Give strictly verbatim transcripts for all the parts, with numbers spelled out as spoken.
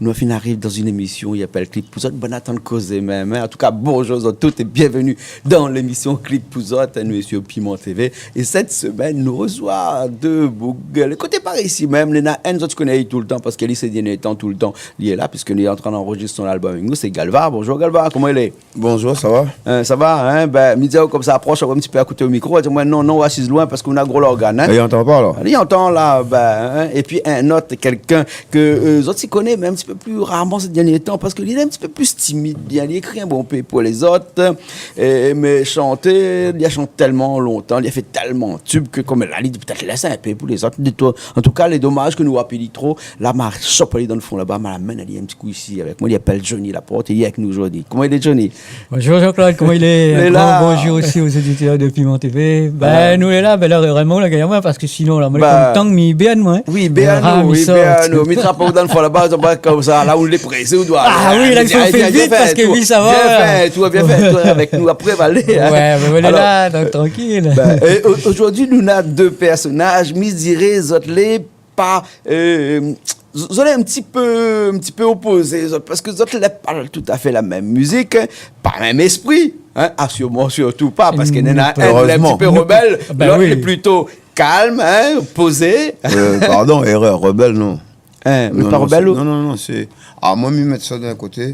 Nou la fine ariv dan in émisyon i apèl Klik pou zot. Bon, atann kozé mèm, in. An tou ka, bonzour zot tout é bienvenu dan lémisyon Klik pou zot, in, nou lé sur Piment TV. É sèt semèn, nou resoi dé boug. Lé koté par isi mèm, néna inn zot i koné toultan, parske li, sé dernié tan, toultan li lé la, piske li lé antrin anrozistr son album avèk nou, sé Galva. Bonzour Galva, koman i lé ? Bonzour, sa va ? In, sa va, in ? Bin, mi di aou konmsa, aprosh in ti pé a koté o mikro, di amoin, non, non, asiz loin, parske ou na gro lorgann, in ? É i antan pa, alor ? Li antan la, bin, in ? Épi in ot, kèlkin ke, eu, zot i koné, mé in ti pé pli rarman sé dernié tan, parske li lé in ti pé pli timid, bien, li ékri in bonpé pou lézot, é, mé shanté, li la shant tèlman lontan, li la fé tèlman tub ke konm la, li di pétèt lès in pé pou lézot. An tou ka, lé domaz ke nou apèl ali tro, la, ma shop ali dan fon laba, ma la amenn ali in ti kou isi avèk moin, li apèl Johnny Laporte, é li lé avèk nou zordi. Koman i lé, Johnny ? Bonzour Jean-Claude, koman i lé ? Lé la. Gran bonzour osi o zoditèr de Piment TV. Bin, nou lé la, bin la, réèlman, la gingn amoin, parske sinon, la, moin lé konm tang, mi ibèrn, moin. Wi, ibèrn, mi trap aou dan fon laba, zot i oi pa konmsa, la ou lé présé, ou doi... A wi, la, i fo fé vit, parske wi, sa va, vien fé in tour, vien fé in tour avèk nou, apré, va alé, in. Wé, mé nou lé la, donk, trankil. Bin, é o-, zordi, nou na dé pèrsonaz, mi diré, zot lé pa, eu, z-, zot lé in ti pé, in ti pé opozé, zot, parske zot lé pa toutafé la mèm mizik, in, pa mèm éspri, in, asirman, sirtou pa, parske néna inn lé in ti pé rebèl, lot lé plito kalm, in, pozé. Erèzman. Eu, pardon, érèr, rebèl, non. In, mé pa rebèl, sé, ou ? Non, non, non, sé, a, moin, mi mèt sa d'in koté,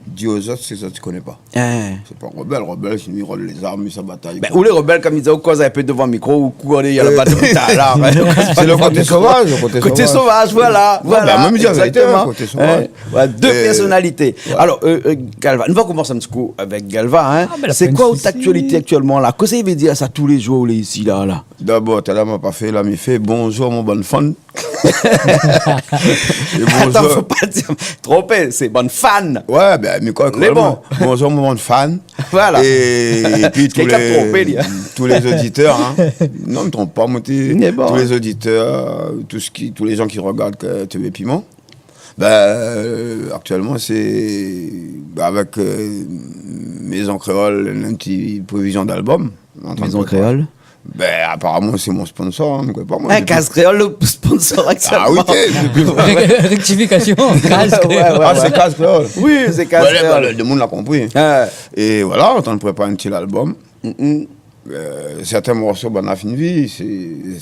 di azot sak zot i koné pa. In. Sé pa rebèl, rebèl, sé mi rod lézarm, mi sa batay. Bin, ou lé rebèl, konm mi di, ou koz in pé dovan mikro, ou kour dèrièr la, eu, bato talèr, in. Sé lo koté sovaz, lo koté sovaz. Koté sovaz, voilà, voilà, égzaktoman. Non, bin, moin, mi di la vérité, in, koté sovaz. In, voilà, dé pèrsonalité. É, voilà. Alor, eu, eu, Galva, nou va komans in ti kou avèk Galva, in. A, bin, la, sé koi out aktialité aktièlman, la ? Kosa i vé dir sa, tou lé zour ou lé isi, la, la ? Dabor, talèr, ma pa fé, la, mi fé bonzour, mon bann fan. É bonzour. Atann, fo pa dir, tronpé, sé bann fan. Wé, bin, mi kroi ke lé bon. Bonzour, mon bann fan. Voilà. É, épi tou lé, tou lé zoditèr, in. Kèlkin la tronpé, li, in. Non, mi tronp pa, moin, té, tou lé zoditèr, tou sak i, tou lé zan ki rogard, eu, TV Piment. Bin, eu, aktièlman, sé, bin, avèk, eu, Mézon Kréol, in ti prévizion d'album. Mézon Kréol ? Bin, aparaman, sé mon sponsor, in, mi koné pa, moin. In, Kaz Kréol, lo sponsor aktièlman. A wi, té, dopi... Ré-, réktifikasion, Kaz Kréol. Wé, wé, wé. A, sé Kaz Kréol. Wi, sé Kaz Kréol. Voilà, voilà, lo moun la konpri. A. É voilà, antrin prépar in ti album. Mm, mm. Eu, sèrtin morso, bin, la fine vi, sé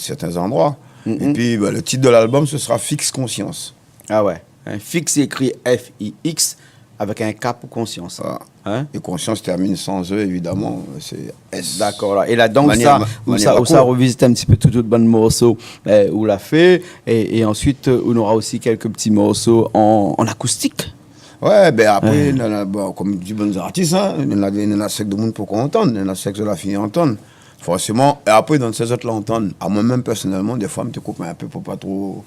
sèrtin zandroi. Mm, mm. Épi, bin, lo tit de l'album, ce sera Fix Conscience. A wé. In, Fix, ékri F I X, avèk in K pou konsians. A. In ? É konsians i tèrmine san E, évidaman, sé S. Dakor, la. É ladan, ou sa, ou sa, ou sa revizit in ti pé tout, tout bann morso, eu, ou la fé, é, é ansuit, eu, ou nora osi kèlk ti morso an, an akoustik. Wé, bin apré, néna, bon, konm di bann zartis, in, néna, néna sak demoun pokor antann, néna sak zot la fine antann. Forséman, é apré, dan sak zot la antann, amoin mèm pèrsonèlman, défoi, mi té koup in pé pou pa tro...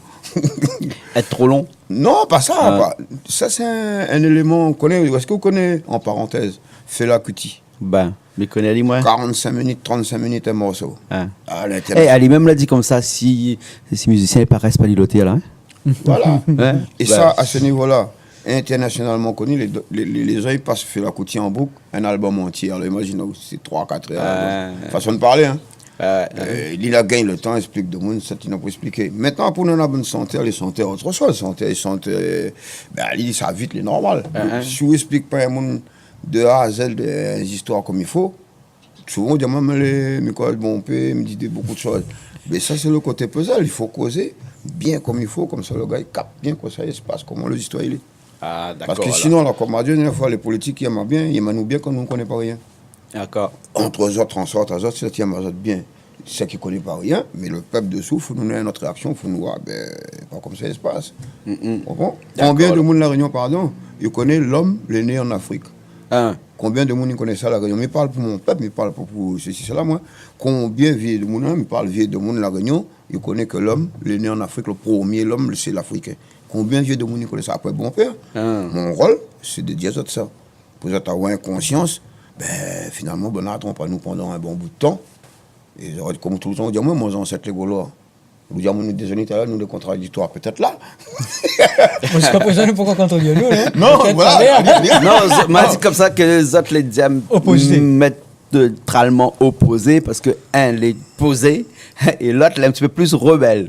Èt tro lon ? Non, pa sa, pa. Sa, sé in, in éléman, ou koné, èske ou koné, an parantèz, Fela Kuti ? Bin, mi koné ali, moin. Karant-sink minit, trant-sink minit, in morso. A. A lintèrnasional. É, ali mèm la di konmsa, si, si mizisien i parès pa, li lé pa la, in ? Voilà. In ? É sa, a se nivo-la, intèrnasionalman koni, lé, lé, lé, lé zan i pas Fela Kuti an bouk, in album antié. Alor, imazine aou, sé troi, kat èr, fason de parlé, in. Wé, wé. Eu, li la gingn lo tan ésplik demoun sak li na pou ésplik. Mintnan, pou nou, na bann shantèr, lé shantèr otroi, shantèr, i shant, eu, bin, li, sa vit, lé normal. Wé, wé. Si ou ésplik pa in moun de A a Z, eu, zistoir konm i fo, souvan, ou di amoin, mé lé, mi koz bonpé, mi di dé, bonpé de shoz. Mé sa, sé lo koté puzzle, i fo kozé bien konm i fo, konmsa lo gars i kap bien kosa i spas, koman lo zistoir i lé. A, dakor, alor. Parske sinon, la, konm ma di, in foi, lé politik i èm bien, i èm anou bien kan nou koné pa rien. Dakor. Ant zot, an sort, azot, sé zot i èm azot bien. Sak i koné pa rien, mé lo pèp desou, fo nou néna in ot réaksion, fo nou oir, bin, pa konmsa i spas. Mm, mm. Konpran ? Dakor. Konbien de moun La Rényon, pardon, i koné lom lé né an Afrik ? In. Konbien de moun i koné sa, La Rényon ? Mi parl pou mon pèp, mi parl pou, pou sesi, sela, moin. Konbien vié demoun, in, mi parl vié demoun La Rényon, i koné ke lom lé né an Afrik, lo promié lom, sé Lafrikin. Konbien vié demoun i koné sa ? Apré, bonpé, in. Mon rol, sé de di azot sa. Pou zot avoir in konsians, bin, finalman, banna la tronp anou pandan in bon bout de tan. É zot, konm toultan, ou di amoin, mon zansèt lé Golo. Ou di amoin, nou, dézolé, talèr, nou lé kontradiktwar, pétèt la. Bon, ziska prézan, nou pokor kontredé anou, in ? Non, pétèt voilà. Talèr. Non, ma di konmsa ke zot lé diam-, opozé, mèt de, diamétralman opozé, parske inn lé pozé é lot lé in ti pé pli rebèl.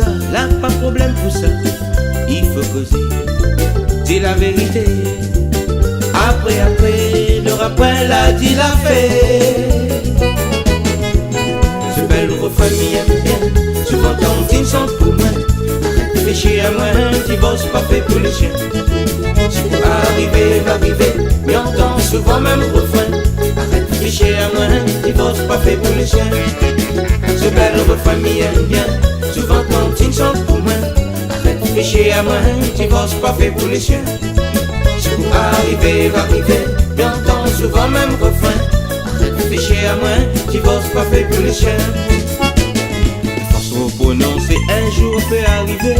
sa, la pa problèm pou sa. I fo kozé, di la vérité. Apré, apré, nora poin la di la fé. Se bèl refrin mi èm bien, souvan tantine shant pou moin. Arèt fé shé amoin, divors pa fé pou lé shien. Si pou arivé, va arivé, mi antan souvan mèm refrin. Arèt fé shé amoin, divors pa fé pou lé shien. Se bèl refrin mi èm bien, souvan tantine shant pou moin. Arèt fé shé amoin, divors pa fé pou lé shien. Si pou arivé, va arivé, mi antan souvan mèm refrin. Arèt fé shé amoin, divors pa fé pou lé shien. Fason prononsé, in zour pé arivé.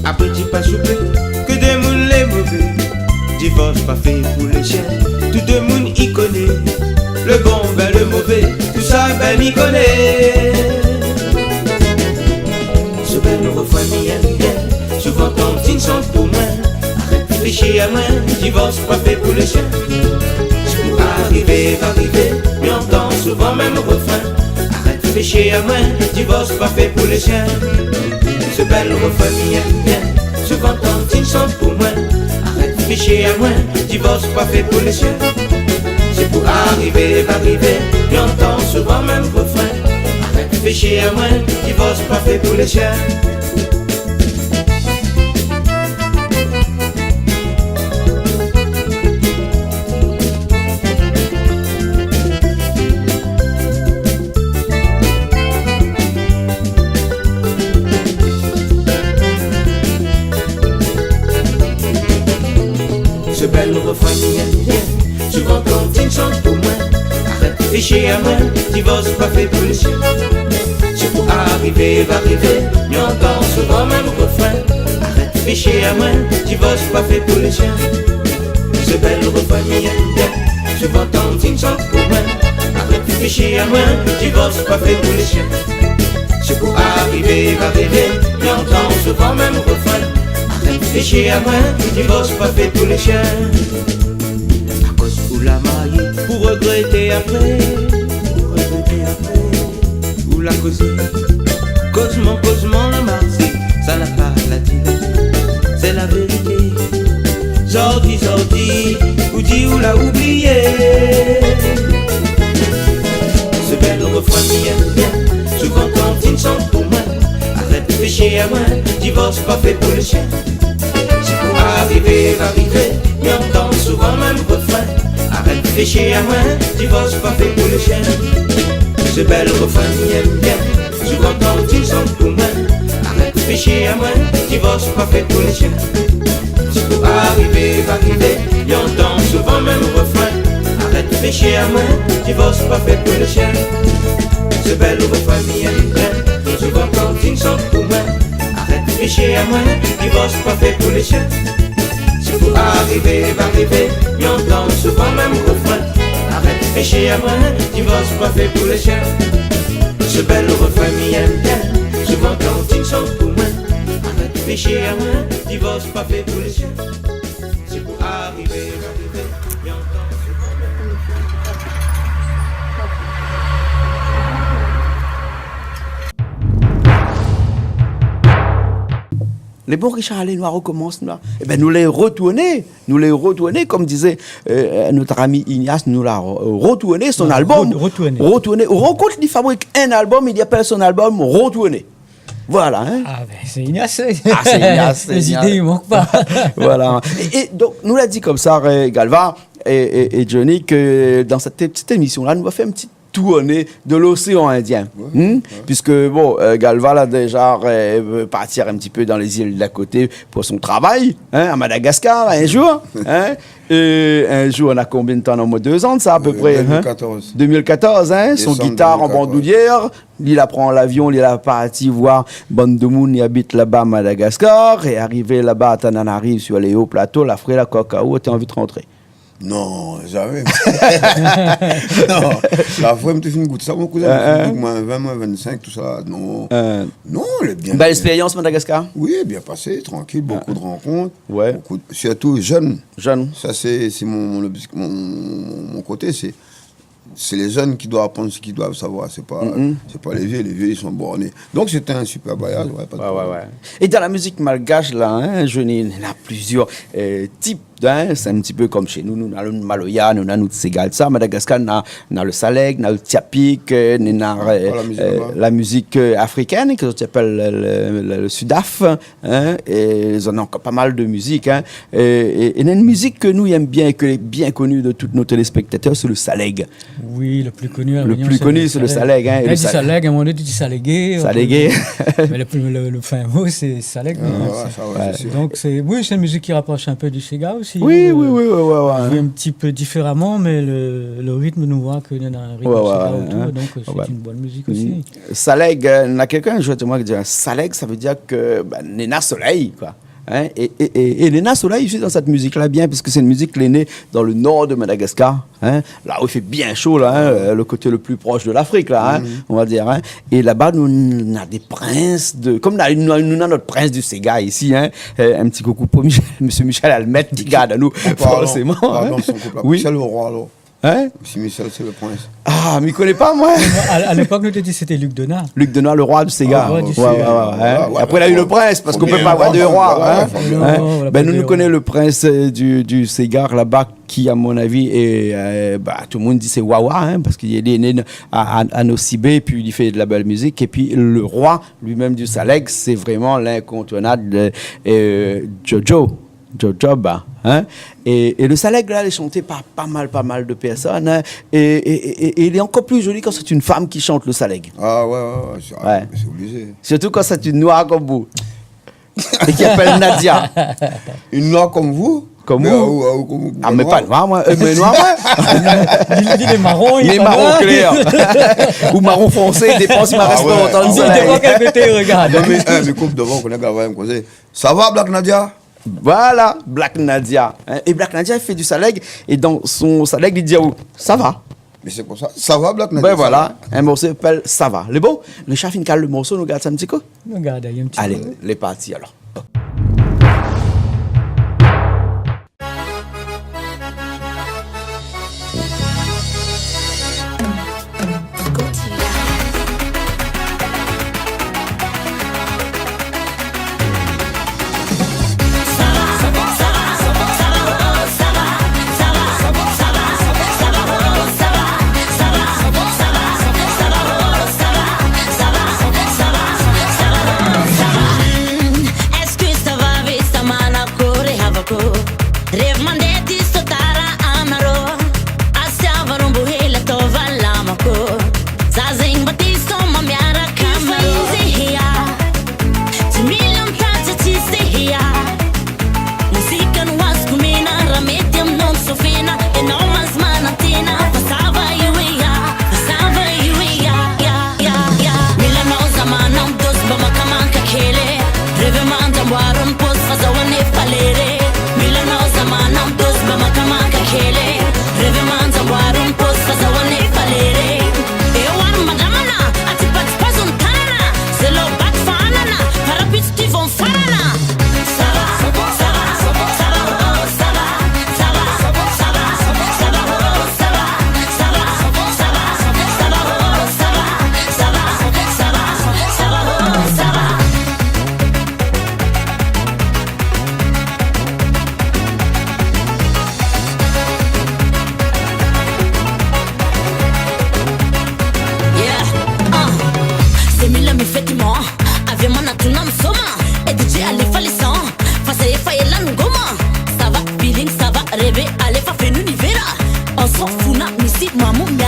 Apré di pa souplé, ke demoun lé mové. Divors pa fé pou lé shien, tout demoun i koné. Le bon, bin le mové, tousa bin mi koné. Se bèl refrin mi èm bien, souvan tantine shant pou moin. Arèt fé shé amoin, divors pa fé pou lé shien. Si pou arivé, va arivé, mi antan souvan mèm refrin. Arèt fé shé amoin, divors pa fé pou lé shien. Se bèl refrin mi èm bien, souvan tantine shant pou moin. Arèt fé shé amoin, divors pa fé pou lé shien. Si pou arivé, va arivé, mi antan souvan mèm refrin. Arèt fé shé amoin, divors pa fé pou lé shien. Se bèl refrin mi èm bien, souvan tantine shant pou moin. Arèt fé shé amoin, divors pa fé pou lé shien. Si pou arivé, va arivé, mi antan souvan mèm refrin. Arèt fé shé amoin, divors pa fé pou lé shien. Se bèl refrin mi èm bien, souvan tantine shant pou moin. Arèt fé shé amoin, divors pa fé pou lé shien. Si pou arivé, va arivé, mi antan souvan mèm refrin. Arèt fé shé amoin, divors pa fé pou lé shien. Akoz ou la marié pou regrété apré. Pou regrété apré. Ou la koz Oublié. Se bèl refrin mi èm bien. Souvan kan ou shant pou moin, arèt réfléshi amoin, divors pa fé pou le shien. Si pou arivé, va arivé, mi antann souvan mèm refrin. Arèt réfléshi amoin, divors pa fé pou le shien. Se bèl refrin mi èm bien. Souvan kan ou shant pou moin, arèt réfléshi amoin, divors pa fé pou le shien. Si pou arivé, va arivé, mi antann souvan mèm refrin. Arèt réfléshi amoin, divors pa fé pou le shien. Se bèl refrin mi èm bien. Souvan kan ou shant pou moin, arèt réfléshi amoin, divors pa fé pou le shien. Si pou arivé, va arivé, mi antann souvan mèm refrin. Arèt réfléshi amoin, divors pa fé pou le shien. Se bèl refrin mi èm bien. Souvan kan ou shant pou moin, arèt réfléshi amoin, divors pa fé pou le shien. Si pou arivé, va arivé, mi antann souvan mèm refrin. Lé bon, Richard, alé, nou la rekomans, nou la. Ében, nou lé retourné, nou lé retourné, konm té i di, euh, nout ami Ignace, nou la re-, retourné son album. Re-, retourné. Retourné, rankont li fabrik in album, li apèl son album Retourné. Voilà, hein. Ah, ben, sé Ignace. Ah, sé Ignace, sé Ignace. Lé zidé i mank pa. Voilà. É, é donk, nou la di konmsa, euh, Galva, é, é, é Johnny, ke dan sèt ti émisyon-la, nou va fé in ti tourné de l'océan Indien. Ouais, ouais. Puisque, bon, euh, Galva la déja, euh, parti in ti pé dan lé zil d'à koté pou son travay, hein, à Madagascar, in zour, hein. É in zour, na konbien d'tan, na omoin dé zan de sa, à peu près, hein ? Deux mille quatorze. Deux mille quatorze, hein, son gitar an bandoulièr, li la pran lavion, li la parti voir bann demoun i abit laba Madagascar, é arivé laba, Tananarive, sur les hauts plateaux, la fré la kaka, ou té anvi de rantré. Non, zamé. Non, la fré, mi té fine gout sa, mon kouzin, mi té fine gout, moin, vin, moin, vin-sink, tousa, non. Non, lé bien. Bèl éspérians, Madagascar ? Oui, bien pasé, trankil, bonpé de rankont, bonpé de, sirtou zèn. Zèn. Sa, sé, sé mon, mon, mon, mon koté, sé, sé lé zèn ki doi aprann sak i doi savoir, sé pa, sé pa lé vié, lé vié, i lé borné. Donk, sété in super voyaz, ouais, pa de problèm. Ouais, ouais. É dan la mizik malgash, la, hein, Johnny, néna plizièr, euh, tip, hein, sé in ti pé konm shé nou, nou na le maloya, nou na nout séga, tousa. Madagascar, na, na le salèg, na le tiapik, euh, néna, euh, la mizik, euh, afrikèn, ke zot i apèl le, le, le, le sudaf, hein, é zot néna ankor pa mal de mizik, hein. É, é, é néna in mizik ke nou i èm bien é ke lé bien koni de tout nos téléspectateurs, sé le salèg. Oui, le plus connu, à La Réunion, c'est le salèg. Le plus connu, c'est le salèg, hein, é le sa-, salèg, à un moment donné, tu dis salégué, salégué. Mais le plus, le, le fin mot, c'est salèg, non, ouais, c'est, sa, ouais, sé sir. Donc, c'est, oui, c'est une musique qui rapproche un peu du séga aussi, hein. Oui, oui, oui, ouais, ouais. Oui, un petit peu différemment, mais le, le rythme, nou voi ke néna in rythme séga autour, donc, euh, c'est une bonne musique aussi. Salèg, euh, néna kèlkin, justement, ki di, salèg, sa i vé dir ke, ben, néna solèy, koi. Hein, é, é, é, é néna solèy osi dan sèt mizik-la, bien, puisque sé in mizik lé né dan le nor de Madagascar, hein, la ousa i fé bien sho, la, hein, euh, le koté le pli prosh de l'Afrik, la, hein, on va dire, hein. É laba, nou, nou na dé prins de, konm nou na, nou na, nou na nout prins du séga isi, hein, euh, in ti koukou pou Michel, mésyé Michel Almet, ki gard anou, forséman, hein. An parlan, an parlan de son koup, la, oui, sé le roi, alor. Hein ? Si Michel, sé le prins. Ah, mi koné pa, moin. À, à l'époque, nou té di sété Luc Donat. Luc Donat, le roi du séga. Ah, le roi du séga. Ouais, ouais, ouais. Apré, la u le prins, parske i pé pa avoir dé roi, hein. Non, non, non, nou, nou koné le prins, euh, du, du séga laba, ki, à mon avis, é, euh, ben, tout le monde dit sé Wawa, hein, parske li lé né à, à, à Nosy Be, épi li fé de la bèl mizik. Épi le roi lui-même du salèg, sé vréman l'incontournable, euh, Jojo. Jojo, hein. É, é le salèg la, lé shanté par pa mal, pa mal de pèrsone, hein. É, é, é, é, é lé ankor pli zoli kan sé in fanm ki shant le salèg. Ah ouais, ouais, ouais, sé, ah, sé oblizé. Sirtou kan sé in noir konm ou. É ki apèl Nadia. In noir konm ou ? Konm ou ? Mé, euh, euh, konm, ah, mé noir. Pa noir, moin. Euh, mé noir, moin. Li, li lé maron, li lé pa noir. Lé maron klèr. Ou maron fonsé, i dépan si ma rès lontan dan le salèg. I dépan kèl koté i rogard. Non, mé, euh, mé koup dovan, koné, gard, ouais, koté. Sa va, Black Nadia ? Voilà, Black Nadia, hein. É Black Nadia i fé du salèg, é dan son salèg, li di aou, sa va. Mé sé pou sa. Sa va, Black Nadia, sa va. Ben voilà, in morso i apèl Sa va. Lé bon, Richard fine kal le morso, nou gard sa in ti kou ? Nou gard in ti kou. Alé, lé parti alor.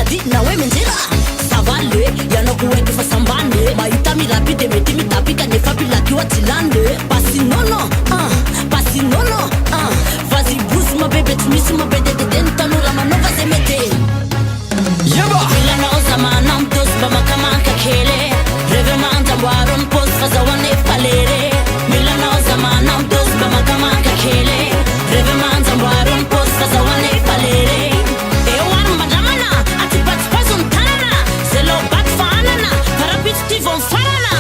Di na we mendjela, sa va le, ya no koué ki fa samba ne. Ma ita mi lapi de meti mi tapi ka ne fa pila ki wa ti lande. Pasi nono, ah, pasi nono, ah. Vas-y, bouge, ma bébé, tu me suis, ma bébé, de den tanu la mano, vas-y, mete. Yeba. Milana oza manam dos ba makama kakele. Reve manza waron pos faza wane palere. Milana oza manam dos ba makama kakele. Reve manza waron pos faza wane palere. E wan madamana ati bat pazon tanana. Zelo bat fanana. Parapit ti von fanana.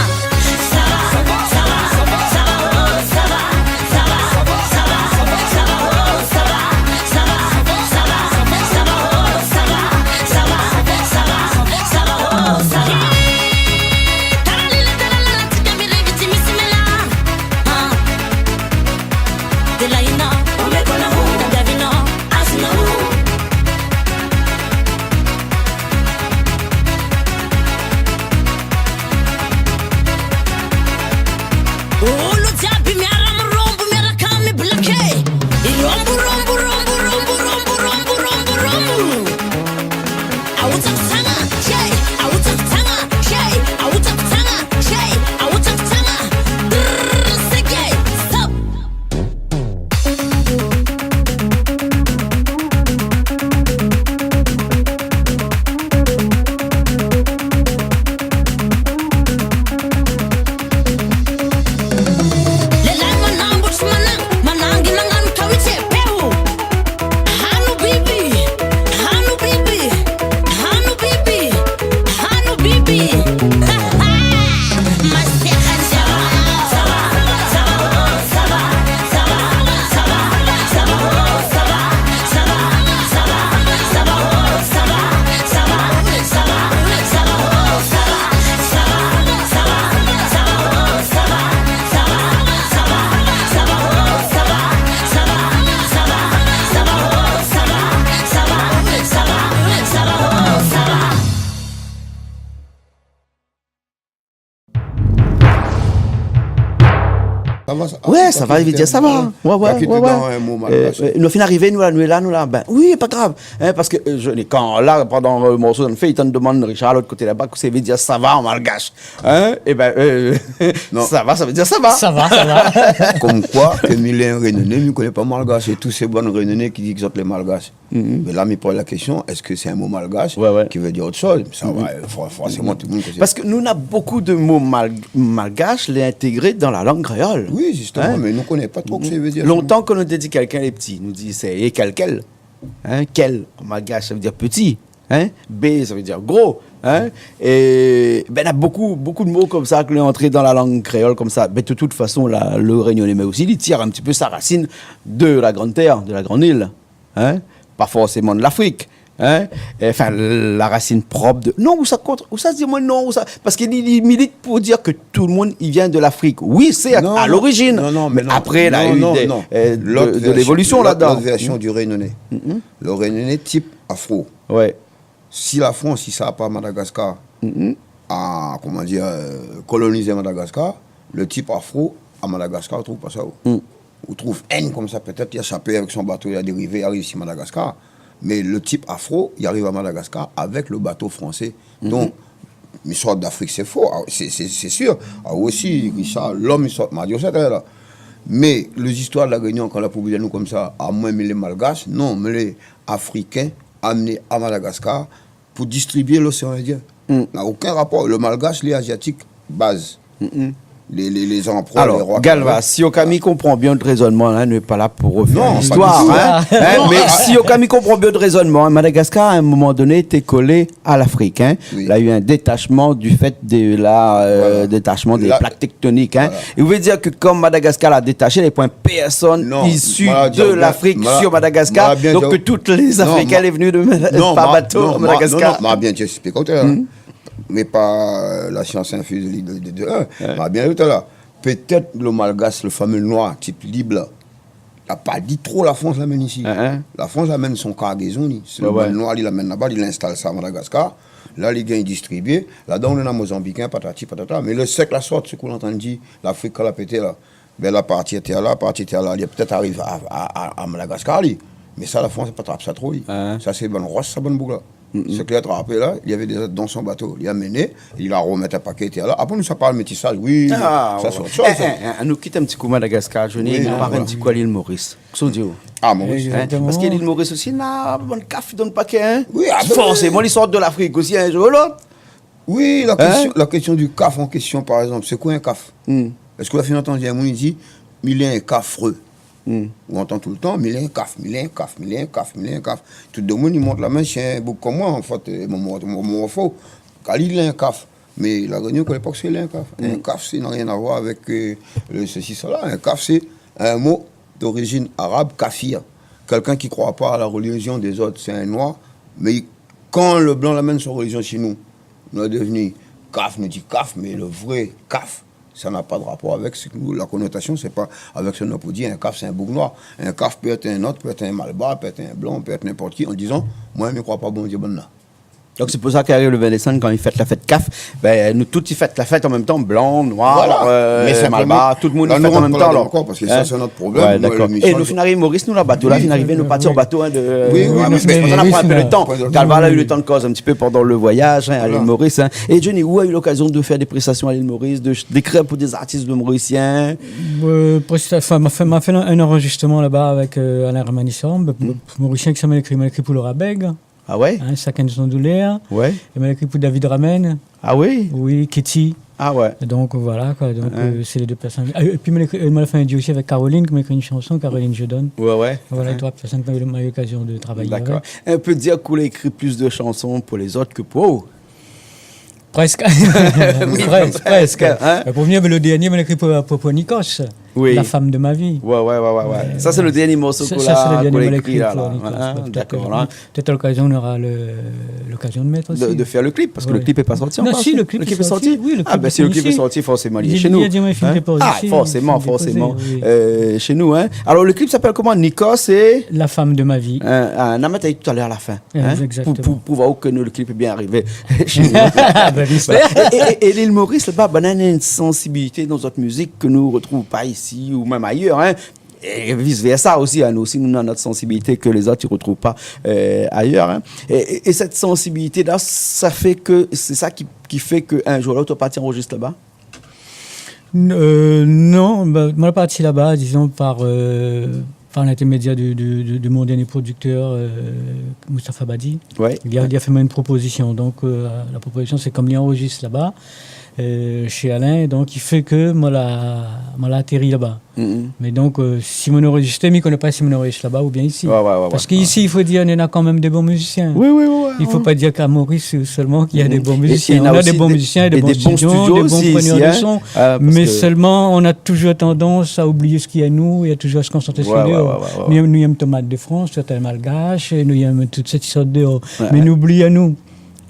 Sa va, sa va, sa va, sa va, oh, sa va. Oh, lo diabi mi aram rombu, mi arakami blake. I rombu, rombu, rombu. Awuta kutanga, shey, awuta kutanga, shey, awuta kutanga, shey, awuta kutanga. Drrrr, sege, stop. Sa va, sa va. Ouais, sa va, i vé dir sa va. Ouais, ouais, ouais, ouais. Rapid, dan in mo malgash. Euh, nou fine arivé, nou la, nou la, nou la, bin, oui, pa grav. Hein, parske, euh, mi, kan la, pandan, euh, morso nou fé, i tann demann Richard, lot koté laba, kosa i vé dir sa va an malgash. Hein ? Ében, euh, sa va, sa vé dir sa va. Sa va, sa va. Konm koi ke mi lé in Rényoné, mi koné pa malgash, é tout sé bann Rényoné ki di ke zot lé malgash. Mhm. Mé la, mi poz la késtion, èske sé in mo malgash ki vé dir ot shoz ? Sa va, for-, forséman, tout demoun i koné. Parske nou, na bokou de mo mal-, malgash lé intégré dan la lang kréol. Oui, zisteman, mé nou koné pa tro kosa i vé dir. Lontan, kan nou té di kèlkin lé pti, nou di sé, é kèlkèl. Hein, kèl, an malgash, sa vé dir pti. Hein, bé, sa vé dir gro. Hein, é, bin, na bokou, bokou de mo konmsa ke lé antré dan la lang kréol konmsa. Bin, de tout fason, la, le Rényoné, mé osi, li tir in ti pé sa rasine de la Grande Terre, de la Grande Île. Hein, pa forséman de Lafrik. Hein, é, anfin, la rasine prop de, non, ou sa kont, ou sa di amoin non, ou sa, parske li, li milit pou dir ke tout demoun i vien de Lafrik. Oui, sèrt, a lorizinn. Non, non, mé non. Mé apré, la u dé, euh, de, de lévolision ladan. Lot vèrsion du Rényoné. Mhm. Le Rényoné tip afro. Ouais. Si la Frans i sava pa Madagaskar, a, koman dir, euh, kolonizé Madagaskar, le tip afro a Madagaskar, ou trouv pa sa, ou. Mm. Ou trouv inn konmsa, pétèt, li la shapé avèk son bato, li la dérivé, li ariv isi Madagaskar. Mé le tip afro, li ariv a Madagaskar avèk le bato fransé. Mhm. Donk, mi sort d'Afrik, sé fo, a, sé, sé, sé sir. A, ou osi, Richard, lom, li sort Madi, ou sa, la. Mé lé zistoir de La Rényon, kan la pou di anou konmsa, a, moin, mi lé malgash, non, mi lé afrikin, amené a Madagaskar pou distribié loséan Indien. Mm. Na okin rapor. Le malgash, lé aziatik, baz. Mm-mm. Lé, lé, lé zanproi, lé roi. Alor, Galva, si oka mi konpran bien out rézonnman, la, nou lé pa la pou refèr listoir, hein. Non, non, non. Hein, mé si oka mi konpran bien out rézonnman, hein, Madagaskar, a in moman doné, té kolé a Lafrik, hein. Oui. La u in détashman du fèt de la, euh, détashman dé plak téktonik, hein. Voilà. É ou vé dir ke kan Madagaskar la détaché, lé poin pèrsone isi de Lafrik sur Madagaskar, donk ke tout lé Afrikin lé vni de Mada-, par bato a Madagaskar. Non, non, ma bien, mi ésplik aou talèr. Mhm. Mé pa, euh, la sians infiz de, de, de, de, hein. Ouais. Ma bien di talèr. Pétèt le malgash, le famé noir, tip lib la, la pa di tro la Frans la amenn isi. Hein, hein. La Frans la amenn son kargézon, li. Sé le bann noir, li la amenn laba, li la instal sa a Madagaskar. La, li gingn distribié. Ladan, ou néna Mozanbikin, patati, patata. Mé le sèk la sort, sak ou antann di, Lafrik la pété la. Bin, la parti tèr la, parti tèr la, li la pétèt ariv a, a, a, a Madagaskar, li. Mé sa, la Frans la pa trap sa tro, li. Hein. Sa, sé bann Ros, sa, bann boug la. Sak li la trapé la, li lavé déza dan son bato, li la amené, li la romèt in paké tèr la. Apré nou sa parl métisaz, oui, sa sé ot shoz, sa. Eh, eh, eh, nou kit in ti kou Madagascar, Johnny, nou parl in ti kou a lil Moris. Kosa ou di ? Ah, Moris. Exactement. Parske lil Moris osi, na bann kaf dan paké, hein. Oui, ah ben oui. Forséman, li sort de Lafrik osi, in zour ou lot. Oui, la késtion, la késtion du kaf an késtion, par égzanp, sé koi in kaf ? Èske ou la fine antann in moun i di, mi lé in kafré ? Ou antann toultan, mi lé in kaf, mi lé in kaf, mi lé in kaf, mi lé in kaf. Tout domoun i mont la min si in boug kom moin, an fèt, mon, mon, mon, mon fo. Kali lé in kaf. Mé La Rényon, a lépok, sé lé in kaf. In kaf, sa na rien à voir avèk, euh, le ceci, cela. In kaf, sé in mo d'origine arabe, kafir, quelqu'un qui croit pas à la religion des autres, c'est un noir. Mais quand le blanc l'amène son religion chez nous, nou la devni kaf, nou di kaf, mé le vré kaf, sa na pa de rapor avèk sak nou, la konotasion, sé pa avèk sak nou pou di, in kaf, sé in boug noir. In kaf pé èt in not, pé èt in malbar, pé èt in blan, pé èt ninport ki, an dizan, moin, mi kroi pa Bondié, banna. Donk sé pou sa k'i ariv le vingt désanm, kan i fèt la fèt kaf, bin, nou tout i fèt la fèt an mèm tan, blan, noir, euh, malbar, tout moun i fèt an mèm tan, alor. Voilà. Mé sé in problèm, la, nou antann pa la date ankor, parske sa, sé nout problèm. Ouais, dakor. Nou, é nou fine ariv Moris, nou, la, bato la fine arivé, nou la parti an bato, hein, de, oui, oui, mé nou la pran in pé de tan. Kalva la u le tan de koz in ti pé pandan le voyaz, hein, a lil Moris, hein. Voilà. É Johnny, ou la u lokazion de fèr dé prestasion a lil Moris, de, d'ékrir pou dé zartis morisien ? Euh, presta-, anfin, ma fé, ma fé in, in anrozistreman laba avèk, euh, Alain Ramanisson, morisien, ki sa ma ékri, ma ékri pou Laura Beg. Ah ouais ? Hein, Chacun son douleur. Ouais. É ma ékri pou David Ramen. Ah oui ? Oui, Kitty. Ah ouais. Donk voilà, koi. Donk, euh, sé lé dé pèrsone. Ah, épi ma ékri, euh, ma fé in duo osi avèk Caroline, ki ma ékri in shanson, Caroline Jodon. Ouais, ouais. Voilà, troi pèrsone ke ma u lokazion de travay avèk. Dakor. É ou pé dir k'ou la ékri plis de shanson pou lézot ke pou ou ? Prèsk. Oui, prèsk, prèsk, hein. Euh, pou vnir, le dernié, ma ékri pou, pou, pou Nikos, La femme de ma vie. Ouais, ouais, ouais, ouais, ouais. Sa sé le dernié morso k'ou la ékri la, la. Sa, sa sé le dernié, ma ékri pou Nikos, hein, tout à fait. Dakor, la. Pétèt a lokazion, nora le, lokazion de mèt osi. De, de fèr le klip, parske le klip lé pa sorti ankor. Non, si, le klip lé sorti. Le klip lé sorti ? Oui, le klip lé fini. Ah, bin, si le klip lé sorti, forséman, li lé shé nou. Li lé fini, lé dépoz osi, fini dépozé, oui. Ah, forséman, forséman. Euh, shé nou, hein. Alor, le klip i apèl koman ? Nikos, sé ? La femme de ma vie. Euh, ah, nou va mèt ali talèr a la fin. Hein ? Exactement. Pou, pou, pou voir ke nou, le klip lé bien arivé shé nou. Bin, oui. Voilà. É, é, é, é lil Moris, laba, banna néna in sansibilité dan zot mizik ke nou retrouv pa isi ou mèm ayèr, hein. É vice versa osi, hein, nou osi, nou néna nout sansibilité ke lézot i retrouv pa, euh, ayèr, hein. É, é, é sèt sansibilité-la, sa fé ke, sé sa ki, ki fé ke in zour ou lot, ou la parti anrozistr laba ? N-, euh, non, bin, moin la parti laba, dizon, par, euh, par l'intèrmédièr de, de, de, de mon dernié prodiktèr, euh, Moustapha Badi. Ouais. Li la, li la fé amoin in propozision. Donk, euh, la propozision, sé kom li anrozistr laba, euh, shé Alain, donk i fé ke moin la, moin la atéri laba. Mé donk, euh, si moin la anrozistré, mi koné pa si moin la anrozistr laba oubien isi. Ouais, ouais, ouais, ouais. Parske isi, i fo dir, néna kan mèm dé bon mizisien. Oui, oui, oui, oui. I fo pa dir k'a Moris sèlman k'i na dé bon mizisien. É, é néna osi dé, dé bon studio osi isi, hein. Nou na dé bon mizisien, dé bon prenèr de son. Ah, parske mé sèlman, nou na touzour tandans a oublié sak lé a nou é a touzour se konsantré su déor. Ouais, ouais, ouais, ouais. Nou, nou yèm Tomat de Frans, Total Malgash, é nou yèm tout sèt sort déor. Ouais, ouais. Mé nou oubli anou.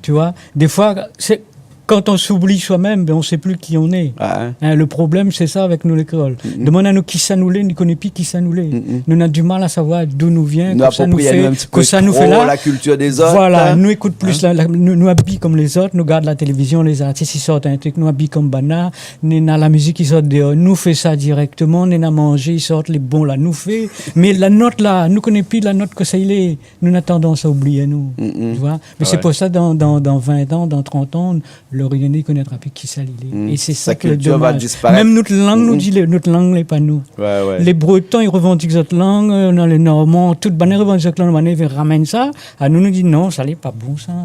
Tu vois ? Défoi, sé, kan on s'oublie soi-même, bin, on sait plus qui on est. Ah, hein. Hein, le problèm, sé sa avèk nou, lé kréol. Demann anou kisa nou lé, nou koné pi kisa nou lé. Nou na du mal a savoir d'où nou vien, kosa nou fé, kosa nou fé la. Nou apropri anou in ti pé tro la kiltir dé zot, hein. Voilà, nou ékout plis la, la, nou, nou abiy kom lézot, nou gard la télévizion, lé zartis i sort in trik, nou abiy kom banna, néna la mizik i sort déor, nou fé sa dirèkteman, néna manzé i sort, lé bon la, nou fé. Mé la not la, nou koné pi la not kosa i lé. Nou na tandans a oublié nou, tu vois. Mé sé pou sa, dan, dan, dan vin an, dan trant an, le Rényoné i konétra pi kisa li lé. É sé sa ki lé domaz. Sa kiltir va disparèt. Mèm nout lang, nou di, lé, nout lang lé pa nou. Ouais, ouais. Lé Breton, i revandik zot lang, euh, néna lé Norman, tout banna i revandik zot lang, banna i vé ramèn sa. Anou, nou di non, sa lé pa bon sa.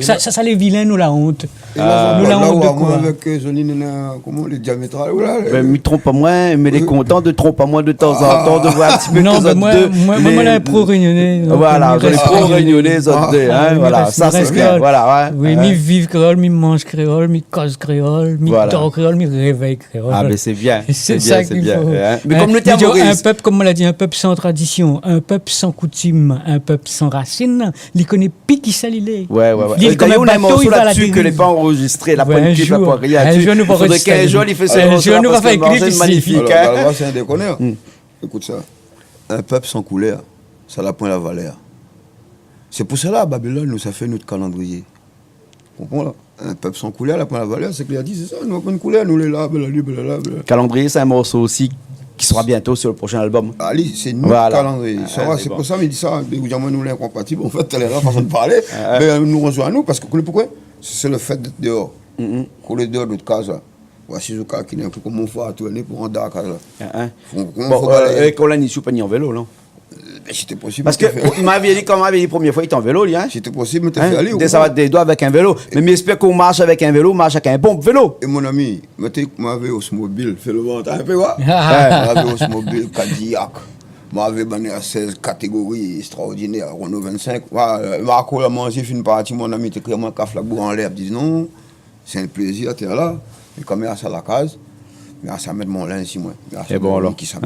Sa, sa, sa lé vilin, nou la ont. É la, nou la ont de koi ? Avèk, euh, Johnny, néna, koman, lé diamétral, voilà. Bin, mi tronp pa moin, mé lé kontan de tronp pa moin de tanzantan, de voir in ti pé ke zot dé, moin, moin, moin lé pro-rényoné, donk, voilà, mi rès pro-rényoné, zot dé, hein, voilà, sa sé bien, voilà, ouais. Oui, mi viv kréol, mi manz kréol, mi koz kréol, mi dor kréol, mi révèy kréol. Ah, mé sé bien, sé bien, sé bien, hein. Mé kom nou té a Moris, in pèp, kom moin la di, in pèp san tradision, in pèp san koutim, in pèp san rasine, li koné pi kisa li lé. Ouais, ouais, ouais. Li lé kom in bato, li va a la dériv. Dayèr, nou na in morso la-dsi ke lé pa anrozistré, la poin klip, la poin rien. Ouais, in zour nou va anrozistré. Fodré k'in zour li fé sa, in zour nou va fé in klip isi. Alor, Galva, sé in dékonèr. Ékout sa. In pèp san koulèr, sa la poin la valèr. Sé pou sa la, Babylone, nou sa fé nout kalandriyé. Konpran la ? In pèp san koulèr, la poin la valèr, sé ke li la di, sé sa, nou na poin koulèr, nou lé la, bèl ali, bèl la, bèl la. Kalandriyé, sé in morso osi qui sera bientôt sur le prochain album. Ali, sé nou kalandrié. Voilà. Sa va, sé pou sa mi di sa, mé ou di amoin nou lé inkonpatib, an fèt, talèr la, fason de parlé. Bin, nou rezoinn anou, parske, ou koné poukosa ? Sé le fèt d'èt déor. Kan ou lé déor de out kaz la, ou asiz ou kalkine in kou koman ou fé tourné pou rant dan la kaz la. Fo, koman ou fé pou alé ? Bon, é kan ou la ni sou, pa ni an vélo, non ? Bin, si té posib, mi té fé ali. Parske, ou, mavé di, kan mavé di, promié foi, li té an vélo, li, in ? Si té posib, mi té fé ali, ou konpran ? Désavat dé doi avèk in vélo. Mé mi éspèr kan ou marsh avèk in vélo, ou marsh avèk in bon vélo. É mon ami, mi té, mavé osmobil, fé le vant, in pé, wa ? Mavé osmobil, Cadillac. Mavé bann R sèz katégori éstraordinèr, Renault vingt-cinq. Wa, Marco la manzé, fine parti, mon ami, té kri amoin, kaf la bou anlèr, di non. Sé in plézir, té la. É kan mi ariv a la kaz, mi ariv a mèt mon linz si moin. Mi ariv a mèt mon ki sa.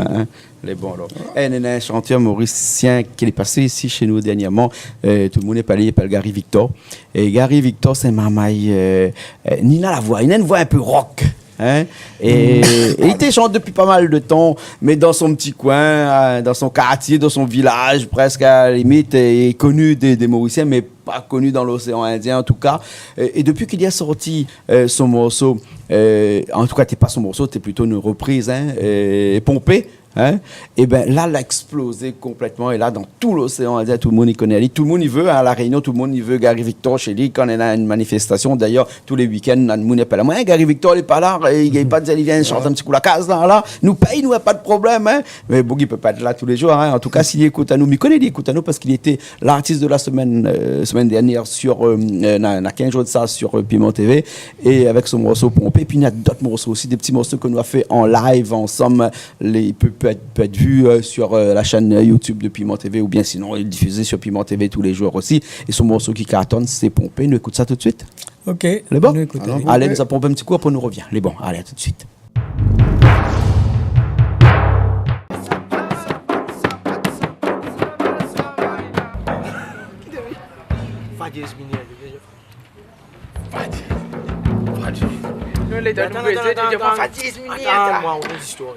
Lé bon, alor. Voilà. É, néna in shantèr morisien ki lé pasé isi shé nou dèrnièrman. Euh, tout le moun i koné ali, i apèl Gary Victor. É Gary Victor, sé in marmay, euh, euh, li na la voi, li na in voi in pé rock. In ? É, é li té shant dopi pa mal de tan, mé dan son ti koin, euh, dan son kartié, dan son vilaz, prèsk a la limit, é koni dé, dé Morisien, mé pa koni dan l'oséan Indien, an tou ka. É, é dopi ke li la sorti, euh, son morso, euh, an tou ka, té pa son morso, té plito in repriz, in, euh, Pompé, in, é bin, la, la èksplozé konplètman. É la, dan tout l'oséan Indien, tout le moun i koné ali, tout le moun i vé, in, a La Rényon, tout le moun i vé Gary Victor shé li, kan néna in manifestasion. D'ayèr, tou lé wikenn, néna in moun i apèl amoin, « É, Gary Victor, li lé pa la, é, li pa di, li vien shant in ti kou la kaz, la, la. Nou pèy, nou, pa de problèm, in. » Mé bon, li pé pa èt la tou lé zour, in. An tou ka, si li ékout anou, mi koné li ékout anou parske li lété l'artiste de la semaine, euh, semaine dernière sur, euh, euh, na, na kinz zour de sa, sur, euh, Piment TV, é avèk son morso Pompé. Épi, néna d'ot morso osi, dé ti morso ke nou la fé an live ansanm. Lé, i pé, pé èt, pé èt vi, euh, sur, euh, la shèn, euh, YouTube de Piment TV, oubien sinon, lé difizé sur Piment TV tou lé zour osi. É son morso ki kartone, sé Pompé. Nou ékout sa tout de suit. Ok, nou ékout. Lé bon ? Alé, nou sa ponp in ti kou, apré nou rovien. Lé bon, alé, a tout de suit. Fadis Minier. Fadis. Fadis. Non, lé tan nou prézé, atann, atann, atann. Fadis Minier. Atann, moin, ou zistoir.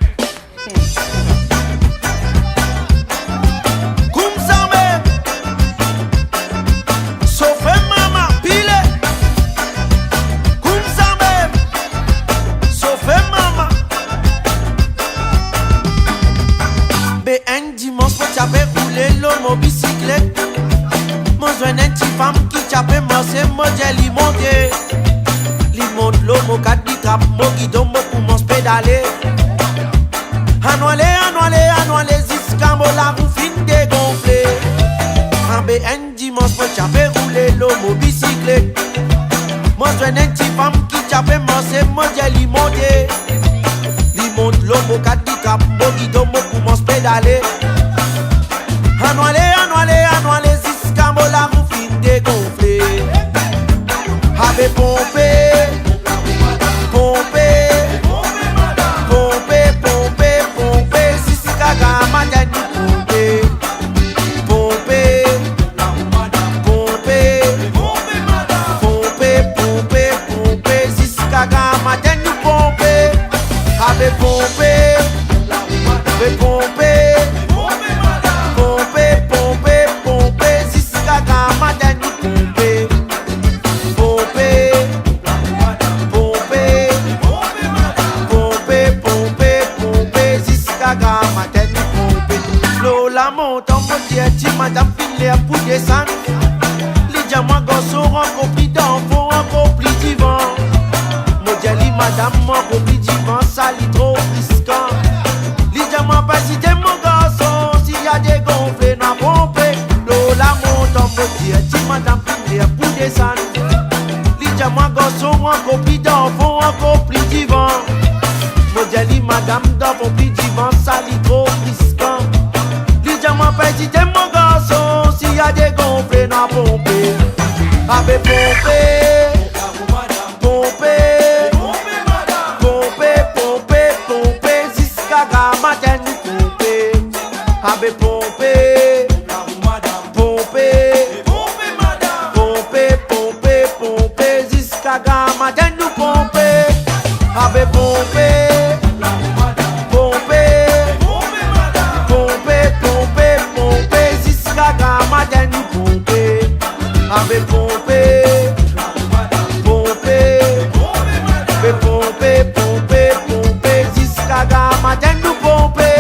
Koumsa mèm. Sofé mama, pilé. Koumsa mèm. Sofé mama. Bé in dimansh, moin té apé roulé lo mo bisiklèt. Moin zoinn in ti fanm ki té apé marsé, moin di ali monté. Li mont lo mo kad, li trap mo gidon, mo koumans pédalé. Anou alé, anou alé, anou alé, ziska mo larou fine dégonflé. Anbé in dimansh, moin té apé roulé lo mo bisiklèt. Moin zoinn in ti fanm ki té apé marsé, moin di ali monté. Li mont lo mo kad, li trap mo gidon, mo koumans pédalé. Anou alé, anou alé, anou alé, ziska mo larou fine dégonflé. Abé Pompé, Pompé, Pompé, Pompé, Pompé, ziska gramatin nou ponpé. Pompé, Pompé, Pompé, Pompé, Pompé, ziska gramatin nou ponpé. Abé Pompé, Pompé, Pompé, Pompé, Pompé, ziska gramatin nou ponpé. Pompé, Pompé, Pompé, Pompé, Pompé, ziska gramatin nou ponpé. Lo la montan, mon dié, ti madam fine lèr pou désann. Li di amoin, garson, ankor pli dan fon, ankor pli divan. Mon dié, li madam, ankor pli divan, sa li tro riskan. Li di amoin, pa ézité, mon garson, si la dégonflé, na ponpé. Lo la montan, mon dié, ti madam fine lèr pou désann. Li di amoin, garson, ankor pli dan fon, ankor pli divan. Mon dié, li madam, dan fon pli divan, sa li tro riskan. Li di amoin, pa ézité, mon garson, si la dégonflé, na ponpé. Abé Pompé, Pompé, Pompé, Pompé, Pompé, ziska gramatin nou ponpé. Abé Pompé, Pompé, Pompé, Pompé, Pompé, ziska gramatin nou ponpé. Abé Pompé, Pompé, Pompé, Pompé, Pompé, ziska gramatin nou ponpé. Abé Pompé, Pompé, Pompé, Pompé, Pompé, ziska gramatin nou ponpé.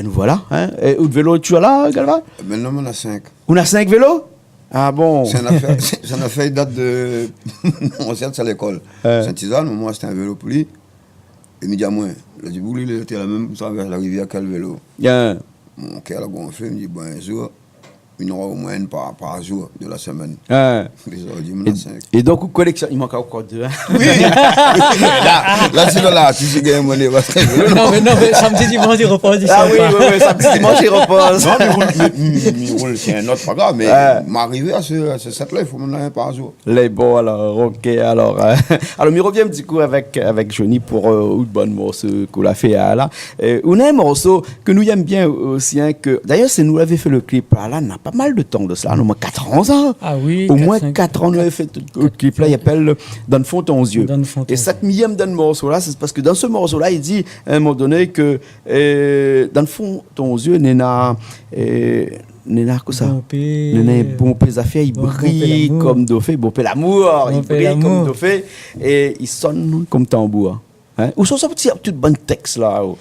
Voilà, hein. É out vélo lé toujour la, Galva ? Mintnan, moin néna sink. Ou néna sink vélo ? Ah bon ? Sé in afèr, sé, sé in afèr i dat de mon ansièn lékol. Ouais. Sint-Sizane, moin la ashté in vélo pou li. É mi di amoin, la di, boug li, li té la mèm travèrs la rivièr, kèl vélo ? Bien. Mon kèr la gonflé, mi di, bon, in zour, mi nora omoin inn par, par zour de la semèn. Ouais. Dézordi, moin néna sink. É, é donk, ou koléksionn, i mank ankor dé, hein ? Oui. La, la, sé la, la, ti sé gingn moné, parske... Non, mé non, mé samdi, dimansh, i repran, i sava. Ah oui, oui, oui, samdi, dimansh, i repran. Non, mé roul, mé, mé, mé roul, sé in ot, pa grav, mé... Ouais. M'arivé a se, a se sèt la, i fo moin néna inn par zour. Lé bon, alor, OK, alor, euh, alor, mi rovien in ti kou avèk, avèk Johnny pou, euh, in bann morso k'ou la fé, hein, la. Euh, ou néna in morso ke nou yèm bien osi, hein, ke, dayèr, sé nou lavé fé le klip, la, la, na pa mal de tan de sa, na omoin kat an, sa. Ah oui, omoin kat, sink, kat an, nou lavé fé le klip, la, i apèl Dan fon ton zié. Dan fon ton zié. É sak mi yèm dan le morso, la, sé parske dan se morso, la, i di, a in moman doné, ke, euh, dan fon ton zié, néna, euh, néna kosa. Bonpé, néna bonpé zafèr, i bonpé briy lamour. Konm dofé, bonpé lamour, i briy konm dofé, é i sonn konm tanbour. Hein ? Ousa sa i sort tout bann tèks la, oh ?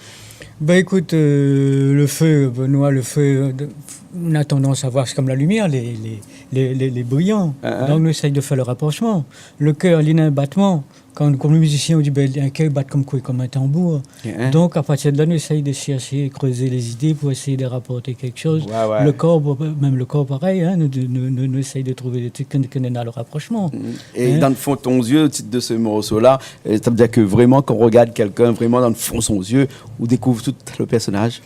Ben, ékout, euh, le fé, Benoît, le fé, euh, de, nou na tandans a voir, sé konm la limièr, lé, lé, lé, lé, lé briyan. Hein, hein. Donk, nou éséy de fé le raproshman. Le kèr, li néna in batman. Kan, konm le mizisien, ou di, ben, in kèr i bat konm koi ? Konm in tanbour. Hein, hein. Donk, a partir de la, nou éséy de shèrshé, krézé lé zidé pou éséy de raport kékshoz. Ouais, ouais. Le kor, mèm le kor parèy, hein, nou, nou, nou, nou éséy de trouv dé trik ke, ke néna le raproshman. Mm. É Dan fon ton zié, le tit de se morso la, euh, sa i vé dir ke vréman, kan ou rogard kèlkin, vréman dan fon son zié, ou dékouv tout le pèrsonaz.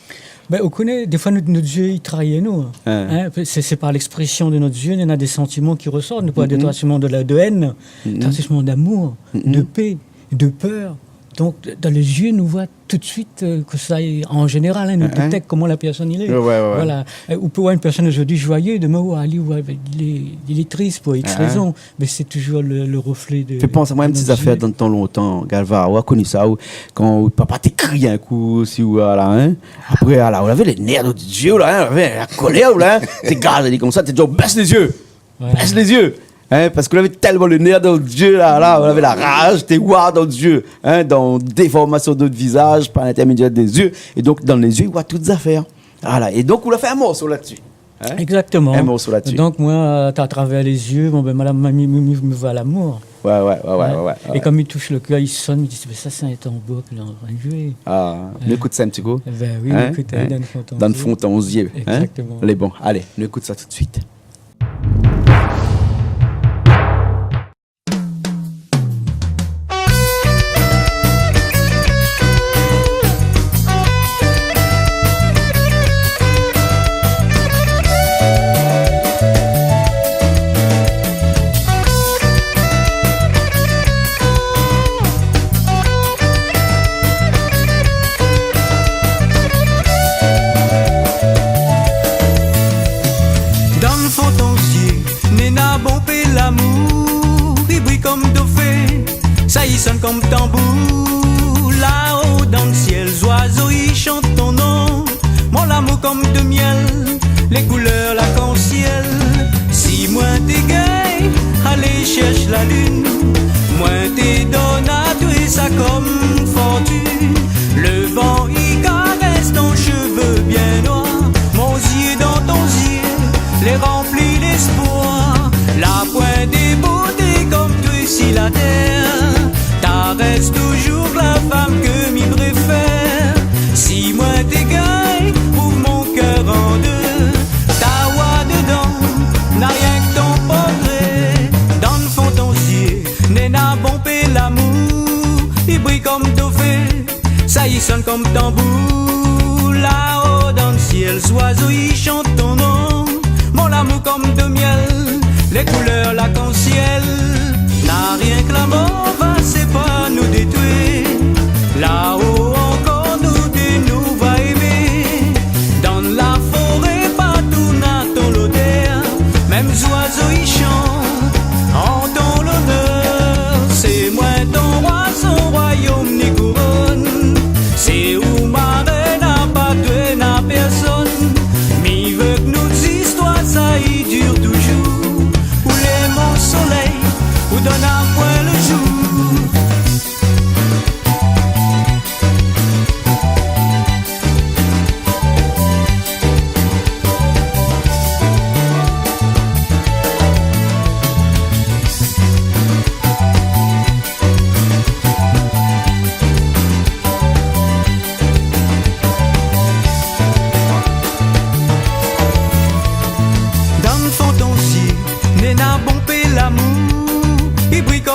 Ben, ou koné, défoi, nout, nout zié, i trayi anou, hein. Hein. Hein, sé, sé par léksprésyon de nout zié, néna dé santiman ki resort, nou pé avoir dé santiman de la, de hèn, dé santiman d'amour, de pé, de pèr. Donk, dan lé zié, nou voi tout de suit, euh, kosa, an zénéral, hein, nout détèk koman la pèrsone i lé. Ouais, ouais, ouais. Voilà. Euh, ou pé voir in pèrsone zordi zoiyé, domin ou va alé, ou va, li lé, li lé tris pou X rézon. Mé sé toujour le, le reflé de, de nout zié. Fé pans amoin in ti zafèr dan tan lontan, Galva, ou la koni sa, ou, kan out papa té kriy in kou si ou, ala, hein. Apré, ala, ou lavé lé nèr dan out zié, ou la, hein, ou lavé la kolèr, ou la, hein. Té gard ali konmsa, té di, bès lé zié. Ouais. Bès lé zié. Hein, parske ou lavé tèlman lé nèr dan out zié, la, la, ou lavé la raj, té noir dan out zié, hein, dan déformasyon de out vizaz par lintèrmédièr dé zié. É donk, dan lé zié, ou voi tout zafèr. Ala. É donk, ou la fé in morso la-dsi. Hein ? Exactement. In morso la-dsi. Donk, moin, a, a travèr lé zié, bon, ben, madam, mi, mi, mi, mi voi lamour. Ouais, ouais, ouais, ouais. É konm i toush le kèr, i sonn, mi di, ben, sa, sé in tanbour ke lé antrin de zoué. Ah, nou ékout sa in ti kou. Ben oui, nou ékout, hein, Dan fon ton zié. Dan fon ton zié, hein. Exactement. Lé bon. Alé, nou ékout sa tout de suit. Dan fon ton zié, néna bonpé lamour, i briy konm dofé, sa i sonn konm tanbour. Lao dan le sièl, zoizo i shant ton non. Mon lamour konm de mièl, lé koulèr larkansièl. Si moin té gingn alé shèrsh la lune, moin té donn atoué sa konm fortune. Le van i karès ton shové bien noir, mon zié dan ton zié, lé ranpli léspoir. La poin de boté konm toué si la tèr. Ta rès toujour la fanm ke mi préfèr. Si moin té gingn koup mon kèr an dé, ta voi dedan, na rienk ton portré. Dan fon ton zié, néna bonpé lamour, i briy konm dofé, sa i sonn konm tanbour. Lao dan le sièl, zoizo i shant ton non. Mon lamour konm de mièl, lé koulèr larkansièl. Na rienk la mor va sépar nou dé toué. Lao ankor nou dé nou va émé. Dan la foré partou na ton lodèr. Mèm zoizo i shant an ton lonèr. Sé moin ton roi san roiyom ni kouronn. Sé ou ma rèn, a pa toué na pèrsonn. Mi vé ke nout zistoir sa i dir toujour. Ou lé mon solèy, ou donn amoin le jour.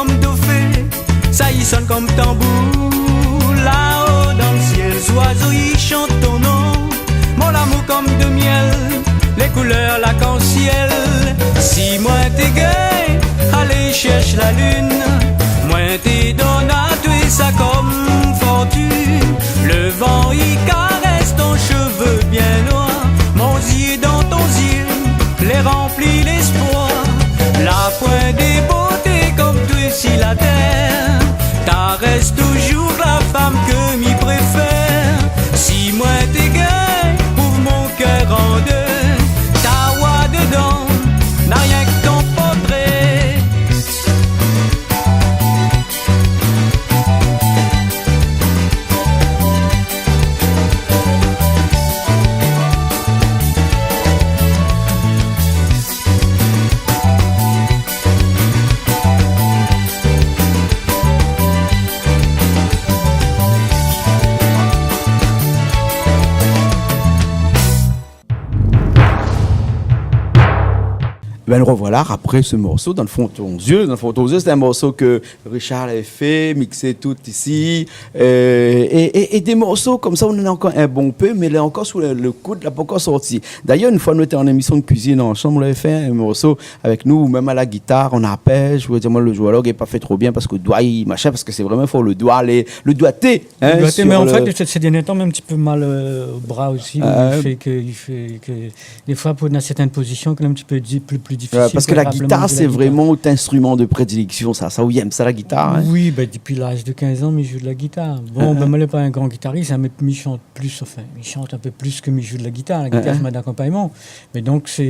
Konm dofé, sa i sonn konm tanbour. Laho dan le sièl, zoizo i shant ton non. Mon lamour konm de mièl, lé koulèr larkansièl. Si moin té gingn alé shèrsh la lune, moin té donn atwé sa konm fortune. Le van i karès ton shové bien noir, mon zié dan ton zié, lé ranpli léspoir. La poin de boté konm toi si la tèr, ta rès toujour la fanm ke mi préfèr. Si moin té gingn kouv mon kèr an dé, ta oir dedan, na rienk ton portré. Bin, nou rovoila apré se morso, Dans le fond de ton yeux. Dans le fond de ton yeux, sé in morso ke Richard lavé fé, miksé tout isi. Euh, é, é, é dé morso konmsa, ou néna ankor in bonpé, mé lé ankor sou le, le koud, la pankor sorti. Dayèr, in foi, nou té an émision de kuizine ansanm, ou lavé fé in morso avèk nou, ou mèm a la gitar, an arpèj, ou di amoin le zoizo la pa fé tro bien parske doi i machin, parske sé vréman for le doi, lé, le doité, hein, le doité, sur mé an le fèt, sé, sé dèrnié tan, mi na in ti pé mal, euh, o bra osi, ah, i fé ke, i fé ke Défoi, pou dan sèrtin pozision, lé in ti pé di-, pli, pli difisil, ouais, parske la gitar, sé vréman out instriman de prédileksion, sa. Sa, ou yèm sa, la gitar, hein ? Oui, bin, dopi laz de kinz an, mi zoué de la gitar. Bon, bin, moin lé pa in gran gitaris, hein, mé mi shant plis, anfin, mi shant in pé plis ke mi zoué de la gitar. La gitar, sé mon akonpagnman. Mé donk, sé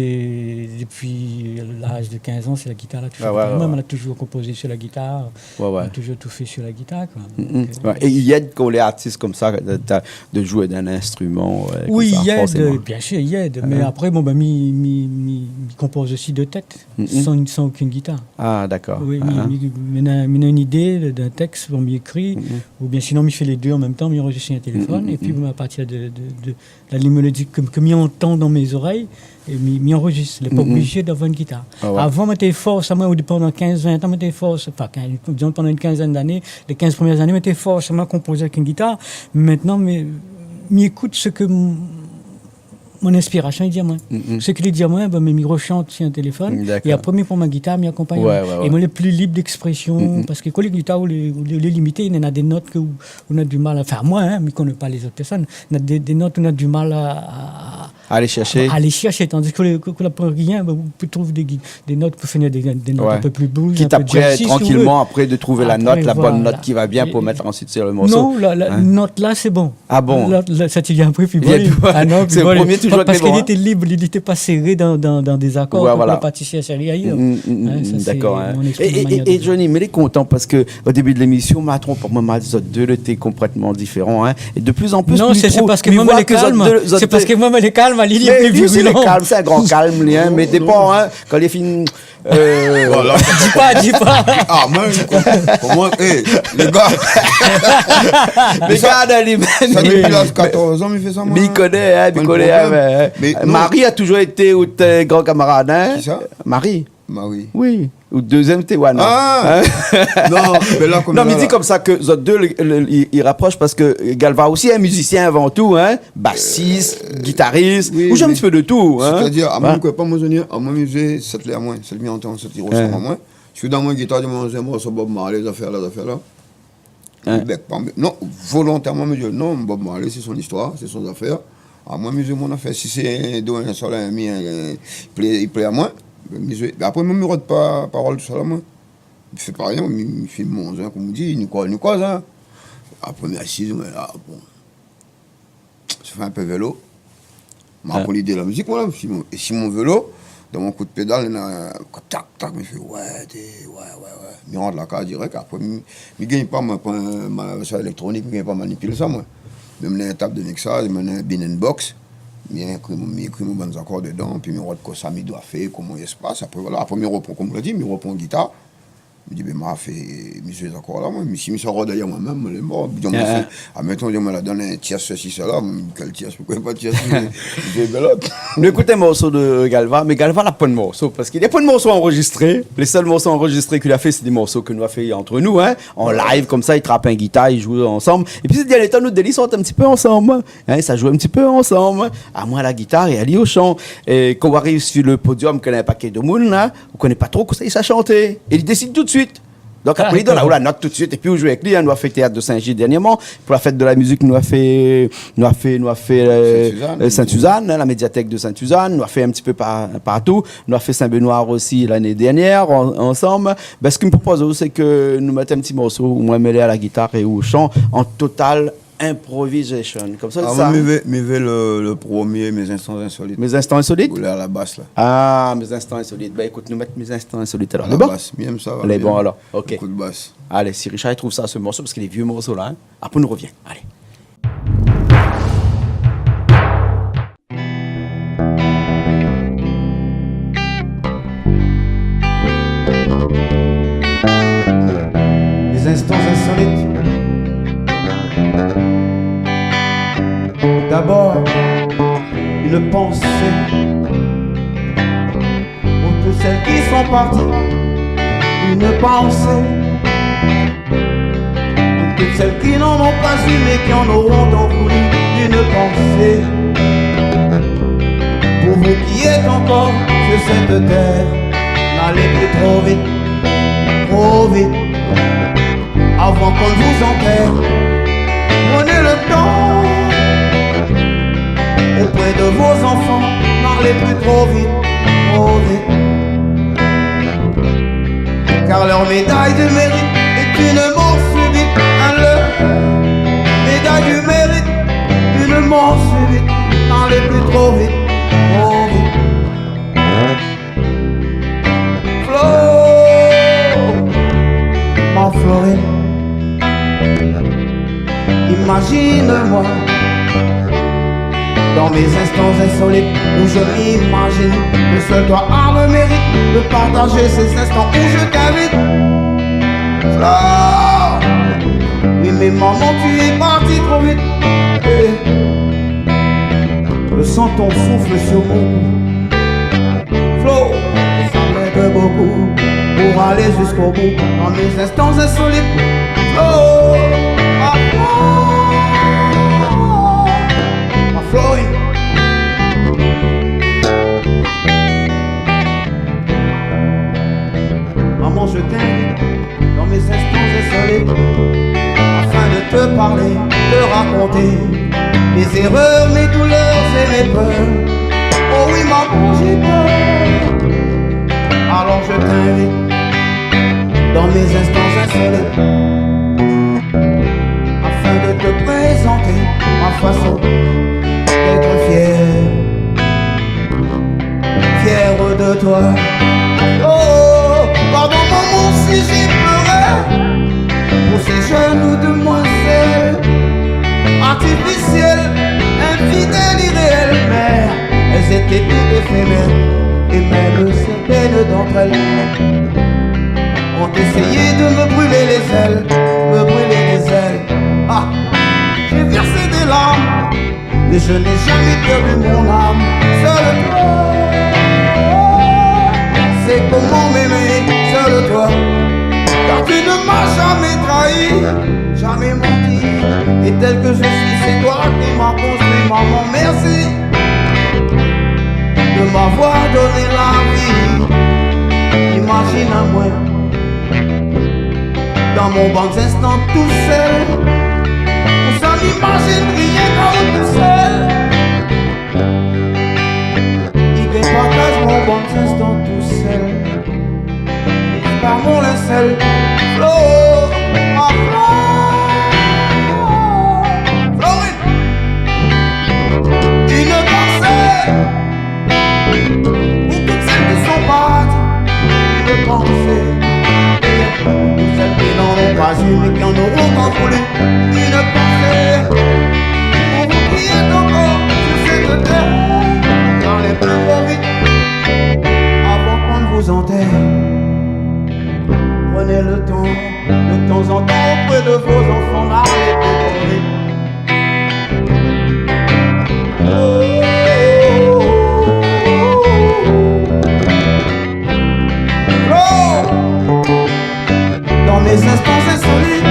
dopi laz de kinz an, sé la gitar la toujour. Ah ouais, ouais. Moin la toujour konpozé su la gitar. Ouais, ouais. Moin la toujour tou fé su la gitar, koi. Mm, mm. Donk, euh, ouais. É i èd kan lé artis konmsa, de, de, de zoué d'in instriman, euh, konmsa, forséman. Oui, i èd, euh, biensir, i èd. Mé apré, bon, bin, mi, mi, mi, mi konpoz osi de tèt, san, san okin gitar. Ah, dakor. Oui, mi, mi, mi na, mi na in idé d'in tèks, bon, mi ékri, oubien sinon, mi fé lé dé an mèm tan, mi anrozistr su in téléfone, épi, bon, a partir de, de, de, la ligne mélodique ke, ke mi antan dan mé zorèy, é mi, mi anrozistr. Lé pa oblizé d'avoir in gitar. Ah ouais. Avan, moin té fors amoin, o dépan, pandan kinz, vin an, moin té fors, anfin, kinz, dizon pandan in kinzèn d'ané, lé kinz promièr ané, moin té fors amoin konpozé avèk in gitar. Mintnan, mi, mi ékout sak m-, mon inspirasion i di amoin. Sak li di amoin, bin, mi, mi roshant su in téléfone. Dakor. É apré, mi pran mon gitar, mi akonpagn. Ouais, ouais, ouais. É moin lé pli lib d'èkspresion, parske kan lé gitar, ou lé, ou lé, ou lé limité, néna dé not ke ou, ou na di mal a, anfin, moin, hein, mi koné pa lé zot pèrsone, na dé, dé not ou na di mal a, a, alé shèrshé. Alé shèrshé, tandis ke le, ke, ke la poin rien, bin, ou pé trouv dé gui-, dé not pou fé dé, dé not in pé pli blues, in pé jazzy, si ou vé. Kit apré, trankilman, apré, de trouv la not, la bone not ki va bien pou mèt ansuit su le morso. Non, la, la not la, sé bon. Ah bon ? La, la, sa, ti vien apré, pi bon. Ah non, pi bon, sé le promié toujour, parske li té lib, li, li té pa séré dan, dan, dan dé zakor, ouais, voilà, konm la parti séré ayèr. Hein, sa, sé mon éspri, mon manièr de zoué. Dakor, hein. É, é, é, é Johnny, mi lé kontan parske o débi de lémision, ma tronp, moin, ma di zot dé, lété konplètman diféran, hein. É de pli an pli, non, sé, sé parske moin, mi lé kalm. Sé parske moin, mi lé kalm, ali, li lé pli virulan. Mé li osi lé kalm, sé in gran kalm, li, hein, mé dépan, hein, kan li fini, euh, voilà. Di pa, di pa. Ah, moin, koman, é, lé gars. Mé sa, gard ali, sa, dopi laz katorz an, mi fé sa, moin. Mi koné, hein, mi koné, hein, mé, hein. Mé non. Mari la toujour été out, euh, gran kamarad, hein. Kisa ? Mari. Mari. Oui. Ou dézièm, té, ouais, non. Ah ! Hein ? Non, mé la, konm non, mé la, di la konmsa ke zot dé, le, le, i, i raprosh parske Galva osi, in mizisien avan tou, hein. Basis, euh, gitaris, oui, ou zoué in ti pé de tou, hein. Sétadir, amoin, mi koné pa, moin, zoué, amoin, mi zoué, sat lé amoin, sat mi antan, sat i rosanm amoin. Si ou donn amoin in gitar, di amoin, zoué in morso Bob Marley, zafèr la, zafèr la. Hein ? Bèk pa, non, volontèrman, mi di, non, Bob Marley, sé son istoir, sé son zafèr. Amoin, mi zoué mon afèr. Si sé do, in sol, in mi, in, i plé, i plé amoin, mi zoué. Apré, moin, mi rod pa parol tousala, moin. Mi fé pa rien, mi, mi fé mon zoin, konm i di, ni koz, ni koz, hein. Apré, mi asiz, moin, la, bon. Sa fé in pé vélo. Ma pran lidé la mizik, moin, la, si mon, é si mon vélo, dan mon kou d'pédal, néna, tak, tak, mi fé, ouais, té, ouais, ouais, ouais. Mi rant la kaz dirèk, apré, mi, mi gingn pa, moin, pran, ma, sa élèktronik, mi gingn pa manipil sa, moin. Mé mi néna in tab de miksaz, mi néna in bin and box, mi ékri mon, mi ékri mon bann zakor dedan, pi mi rod kosa mi doi fé, koman i spas, apré, voilà, apré, mi ropran, konm ou la di, mi ropran gitar, Mi di, bin, ma fé, mi zoué ankor la, moin. Mi, si mi sava dèryèr moin mèm, moin lé mor. Bidon, moin fé, a, mintnan, di, moin la donn in tièrs, sesi, sala, moin, kèl tièrs, poukoi pa tièrs, mi zoué bèl ot. Nou ékout in morso de Galva, mé Galva la poin morso, parske li la poin morso anrozistré. Lé sèl morso anrozistré ke li la fé, sé dé morso ke nou la fé ant nou, in, an live, konmsa, li trap in gitar, li zoué ansanm. Épi, sé dèrnié tan, nou dé li sort in ti pé ansanm, in, sa zoué in ti pé ansanm, amoin la gitar é ali o shan. É kan ou ariv si le podium, ke na in pakèt de moun, la, ou koné pa tro kosa i sa shanté. É li désid tout suit. Donk, apré, li donn aou la not tout suit, épi ou zoué avèk li, in, nou la fé Théâtre de Saint-Gilles dèrnièrman, pou la fèt de la mizik, nou la fé, nou la fé, nou la fé, eu, Sainte-Suzanne, eu, Sainte-Suzanne, in, la médiathèk de Sainte-Suzanne, nou la fé in ti pé par-, partou, nou la fé Saint-Benoît osi lané dèrnièr, an-, ansanm. Bin, sak mi propoz aou, sé ke nou mèt in ti morso, moin, mi lé a la gitar é ou o shan, an total improvisation. Konmsa, a, sa, moin, mi vé, mi vé le, le promié, Mes instants insolites. Mes instants insolites ? Ou lé a la bas, la. A, Mes instants insolites. Bin, ékout, nou mèt Mes instants insolites, alor. A la bas, mi èm sa, va bien. Lé bon, alor. OK. Kout bas. Alé, si Richard i trouv sa, se morso, parske lé vié morso, la, in. Apré, nou rovien. Alé. Les instants insolites. D'abord, une pensée pour toutes celles qui sont parties. Une pensée pour toutes celles qui n'en ont pas eu mais qui en auront tant voulu. Une pensée pour vous qui êtes encore sur cette terre. N'allez plus trop vite, trop vite, avant qu'on ne vous enterre. Prenez le temps auprès de vos enfants. N'allez plus trop vite, trop vite. Car leur médaille du mérite est une mort subite. Hein, leur médaille du mérite, une mort subite. N'allez plus trop vite, trop vite. Flo, ma Florine. Imagine-moi dans mes instants insolites où je m'imagine que seul toi as le mérite de partager ces instants où je t'invite. Flore, oui, mais maman, tu es partie trop vite. Eh, je sens ton souffle sur mon cou. Flo, ça m'aide beaucoup pour aller jusqu'au bout dans mes instants insolites. Flo, ma Flo, ma Florine. Maman, je t'invite dans mes instants insolites, afin de te parler, te raconter mes erreurs, mes douleurs et mes peurs. Oh oui, maman, j'ai peur. Alors je t'invite dans mes instants insolites, afin de te présenter ma façon d'être fier, fier de toi. Oh, pardon maman si j'ai pleuré pour ces jeunes demoiselles artificielles, infidèles, irréelles, mais elles étaient toutes éphémères. Et même certaines d'entre elles ont essayé de me brûler les ailes, me brûler les ailes. Ah, j'ai versé des larmes, mais je n'ai jamais perdu mon âme. Seul toi sait comment m'aimer, seul toi, car tu ne m'as jamais trahi, jamais menti. Et tel que je suis, c'est toi qui m'as construit, maman, merci de m'avoir donné la vie. Imagine amoin dans mon bann zinstan tousèl. Ou sa m'imazine rienk aou tousèl. I gingn partaz mon bann zinstan tousèl. Par mon linsèl. Flo, ma Flo, Florine. Une pensée pour toutes celles qui sont parties. Une pensée pour toutes celles qui n'en ont pas eu, mais qui en auront tant voulu. Une pensée pour vous qui êtes encore sur cette terre. N'allez plus trop vite avant qu'on ne vous enterre. Prenez Vos zanfan la répété. Dans mes instants insolites.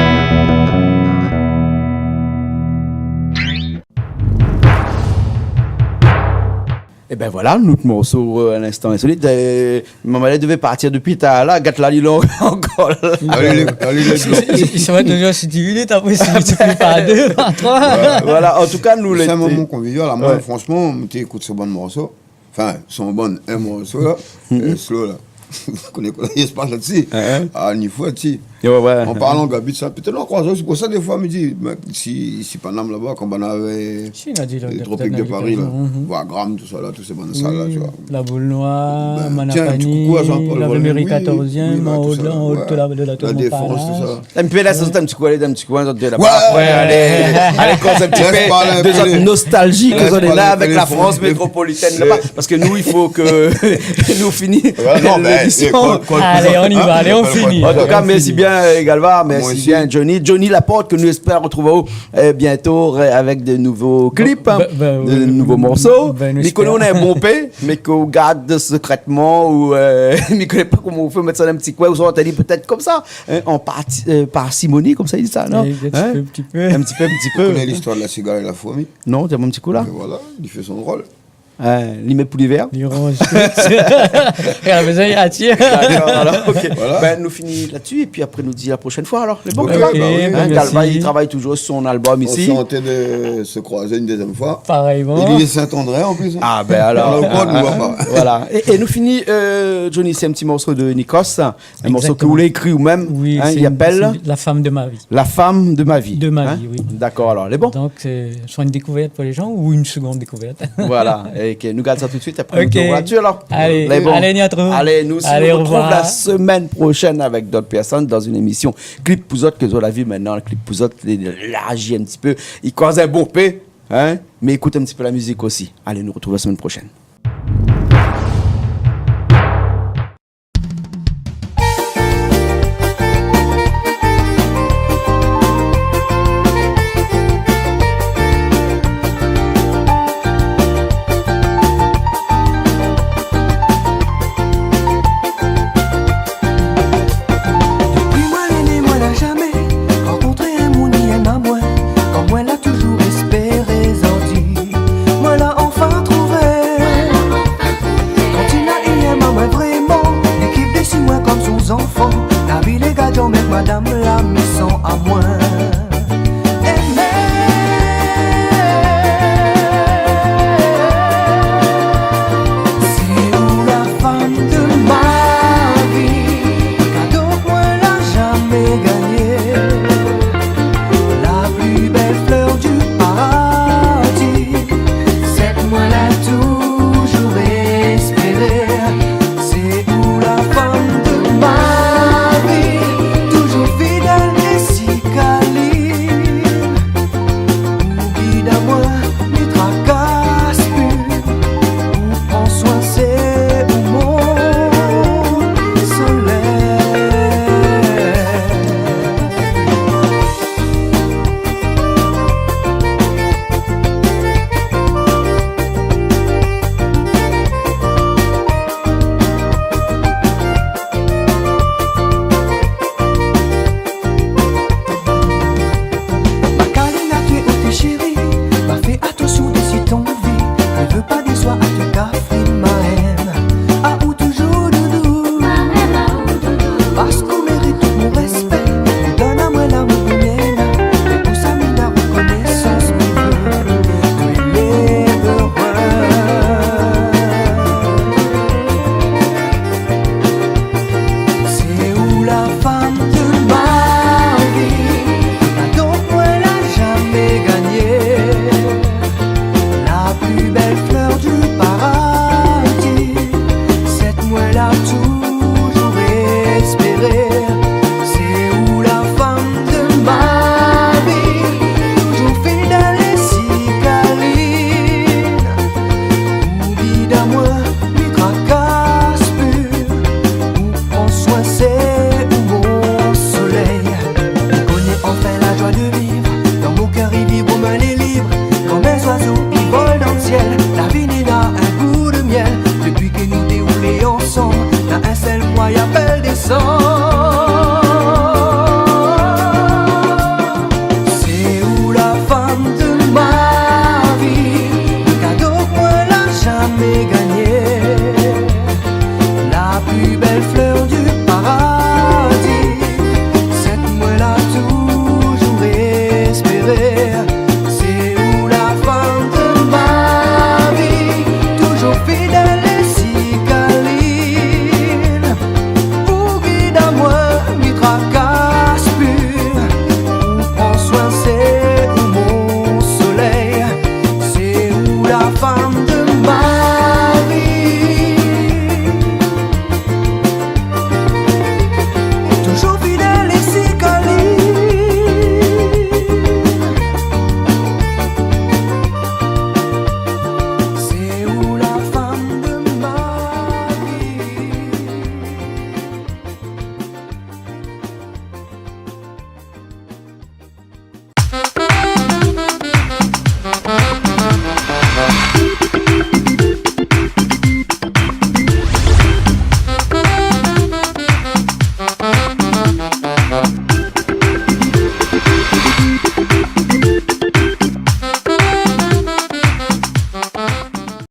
Ében voilà, nout morso, euh, à l'instant insolite. Euh, Mamalé devé partir dopi talèr la, gat la li lé ankor la. Ah, li lé, ah, li lé... I, i, i sava touzour si dis minit, apré, si i multipli par dé, par troi. Voilà, an tou ka, nou... Sé in moman konvivial. Moin, fransman, mi té ékout son bann morso. Anfin, son bann, in morso la, euh, slow la. Ou koné kosa i spas la dsi. Ah, ni foi dsi. An parlan Gaby de sa, pétèt nou kroiz osi. Pou sa, défoi, mi di, mé si, si Panam laba, kan banna lavé Tropique de Paris la, Wagram, tout sa la, tout sé bann sal la, tu vois. La Boule Noire, Manapany, Lavil Méry quatorzième, an o, an o de la, de la Tour Montparnasse. La Défense, tout sa. Mé la, sa sort in ti kou, alé, in ti kou, in sort de laba. Apré, alé, alé, koz in ti pé de zot nostalzi ke zot néna avèk la Frans métropolitèn laba. Parske nou, i fo ke nou fini lémision. Alé, on y va, alé, on fini. An tou ka, mèrsi bien, euh, Galva, mèrsi bien, Johnny. Johnny Laporte, ke nou éspèr artrouv aou, euh, bientôt, euh, avèk de nouvo klip, de nouvo morso. Mi koné ou néna in bonpé, mé ke ou gard sekrètman, ou, euh, mi koné pa koman ou fé, mèt sa dann in ti koin, ou sort ali pétèt konmsa, hein, an parti-, euh, parsimoni, konmsa i di sa, non ? In ti pé, in ti pé. Ou koné listoir de la sigar é la fourmi ? Non, di amoin in ti kou la. Mé voilà, li fé son rol. Hein, li mèt pou livèr. Li ranz tout. É la bézoin, li atir. Dakor, alor, OK. Voilà. Bin, nou fini la-dsi, épi apré, nou di la proshèn foi, alor. Lé bon, Galva ? OK, bin oui. Hein, Galva, li travay touzour si son album isi. On sera en train de se croiser une deuxième fois. Parèyman. É li lé Saint-André, an plis, hein. Ah, bin alor. Alor, nou voi pa. Voilà. É, é nou fini, euh, Johnny, sé in ti morso de Nikos. In morso ke ou la ékri ou mèm, hein, i apèl La femme de ma vie. La femme de ma vie. De ma vie, oui. Dakor, alor, lé bon. Donk, sé soi in dékouvèrt pou lé jan ou in segonn dékouvèrt. Voilà, é ke nou gard sa tout suit, apré nou retourn la-dsi, alor. Alé, lé bon. Alé, ni artrouv. Alé, nou, nou artrouv la semèn proshèn avèk dot pèrsone dann in émision Clip pou zot, ke zot la vi mintnan, Clip pou zot, li élarzi in ti pé, i koz in bonpé, hein, mé ékout in ti pé la mizik osi. Alé, nou artrouv la semèn proshèn. Dopi moin lé né, moin la zamé rankontré in moun i èm amoin konm moin la touzour éspéré. Zordi moin la anfin trouvé. Kan i na i èm amoin vréman, li kif dési moin konm son zanfan. La vi lé gadjon, mé madam la mi san amoin.